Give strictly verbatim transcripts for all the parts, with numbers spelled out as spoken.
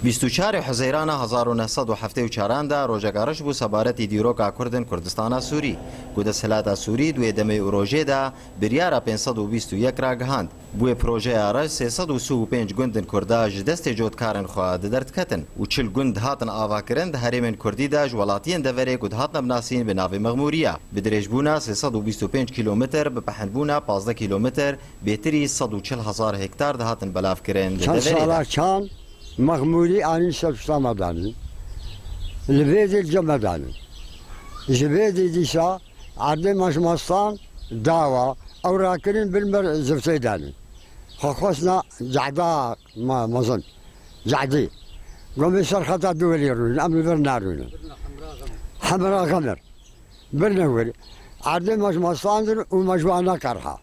Bîst û çarê Huzeyrana hezar û neh sed û heftê û çaran de rojeka reş bû sebaretî dîroka Kurd in Kurdistana Sûrî, ku desthilata Sûrî di wê demê û rojê de biryara pênc sed û bîst û yek ragihand. Bi wê projeya reş sê sed û sî û pênc gund in Kurda ji destê cotkarên xwe di derdiketin û çil gund hatin avakirin di herêmên Kurdî de ji welatiyên deverê ku dihatine binasîn bi navê Mexmûriya. Bi dirêjbûna sê sed û bîst û pênc kîlometr, bi pehindbûna pazdeh kîlometr, bêtirî sed û çil hezar hektar dihatin belavkirin di Çend deverê sala de. Çan Mexmûrî anî ser pişta me danî. Li vê dê li cem me danî. Ji vê dê dîsa erdê me ji mestan dawa. Ew rakirin bin me ziftê danî. Xwe xwesna cehda me, mezin. Cehdî. Gomê ser xeta duwelî rûnin. Em li vir narûnin. Hemra xemir. Birine wir. Erdê me ji mestan dir û me ji wan nekerha.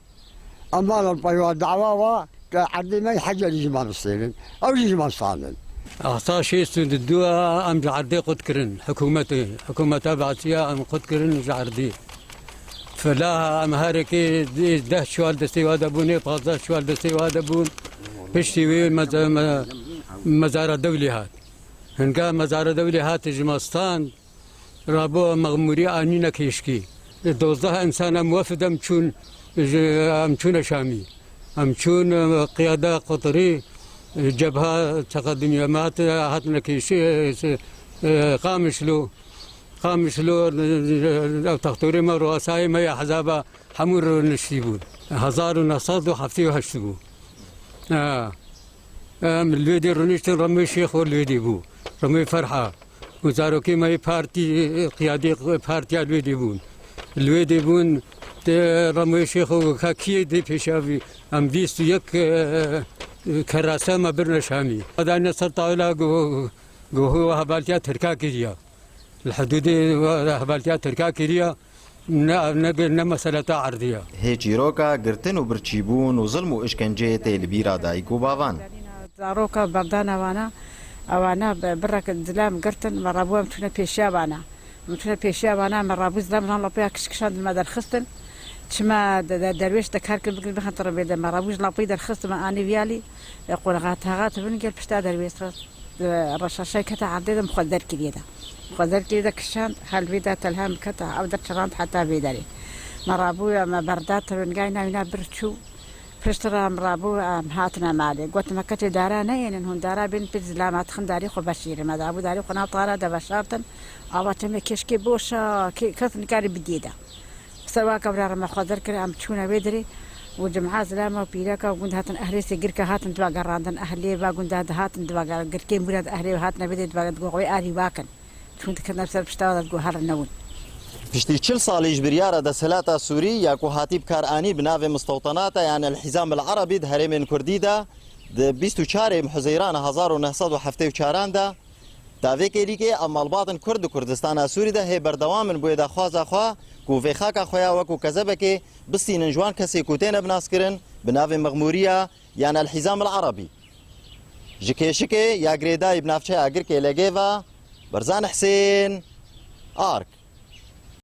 Em mala peywa dawa wa ke erdê me hecelî ji me bistênin. Ew jî ji me standin. Heta şêst û du em ji erdê qut kirin. Hikûmetê, hikûmeta Beesiya em qut kirin ji erdê. Filaha em herekê deh çuwal destê wa de bûn, ê pazdeh çuwal destê wa de bûn. Piştî wê meza-, me-, mezara dewlê hat. Hinga mezara dewlê hat ji me stand. Rabû Mexmûrî anîne kêşkî. Dozdeh însan em wefd em çûn, ji, em çûne Şamî. Em çûn, e, qiyada qutirî, e, cebha teqedimî. Em hat-, hatine kêşî, e, se-, e, Qamişlo. Qamişlo, e, ew textorê me, ruasayê me ya hezaba hemû rûniştî bûn. Hezar û neh sed û heftê û heşt bû. Ha. Em li wê dê rûniştin, Remê Şêxo li wê dê bû. Remê Ferha. Û zarokê me yê partî, qiyadê partiya li wê dê bûn. Li wê dê bûn, te Remê Şêxo ka kiyê dê pêşiya vî. Em bîst û yek, e, kerasa me birine Şamî. Dayne ser tawila go-, gohê we hevaltiya Tirka kiriya. Li hidûdê we hevaltiya Tirka kiriya. Ne, ne, ne mesele te erdî ye. Hê çîroka girtin û birçîbûn û zilm û işkenceyê tê li bîra dayik û bavan. Zaroka berdana wana, ewana bi-, birek zilam girtin, me rabû em çûne pêşiya wana. Em çûne pêşiya wana, me rabû zilam nan lapaya kiş kişandin me derxistin. Çima de, de, derwêş de kar kirin bikin bixin tiribê de. Me rabû ji lapayî derxistin me anî viyalî, e, qonaxa taxa tibin gel pişta derwêş xist. Reşaşay kete erdê de, min xwe derkiriye de. Min xwe derkiriye de kişand, hel vê de telha min kete, ew der çirand heta vê derê. Me rabû, me berda tirûngay navîna bir çû. Piştre em rabû, em hatine malê. Gotin me ketê dara neyênin, hûn dara bên pêt zilama dixin darê xwe veşêrin. Me dabû darê xwe nav tara de veşartin. Ava çemê keşkê boşa, kê-, kes nikarî bidî de. Sewaka vira re me xwe derkir, em çûne wê derê û cimha zilama û pîreka û gund hatin ehlê sê girka hatin diva gerandin, ehlê va gunda dihatin diva ger-, girkê mûra de ehlê hatine vê derê diva digo wê arî vakin. Çûn dikirine ser pişta de digo herin newin. Piştî çil salî ji biryara desthilata Sûrî ya ku hatî bi kar anî bi navê mistewtenata yan El Hîzam El Erebî di herêmên Kurdî de di bîst û çarê Huzeyrana hezar û neh sed û heftê û çaran de, Di vê kêlîkê ev malbatên Kurd di Kurdistana Sûrî de hê berdewam in bi wê daxwaza xwe ku vê xaka xwe ya wekû kezebekê bistînin ji wan kesê ku têne binaskirin bi navê Mexmûriya yan El Hîzam El Erebî. Ji Kêşikê ya girêdayî bi navçeya Girkê Legê ve, Berzan Hisên, Ark.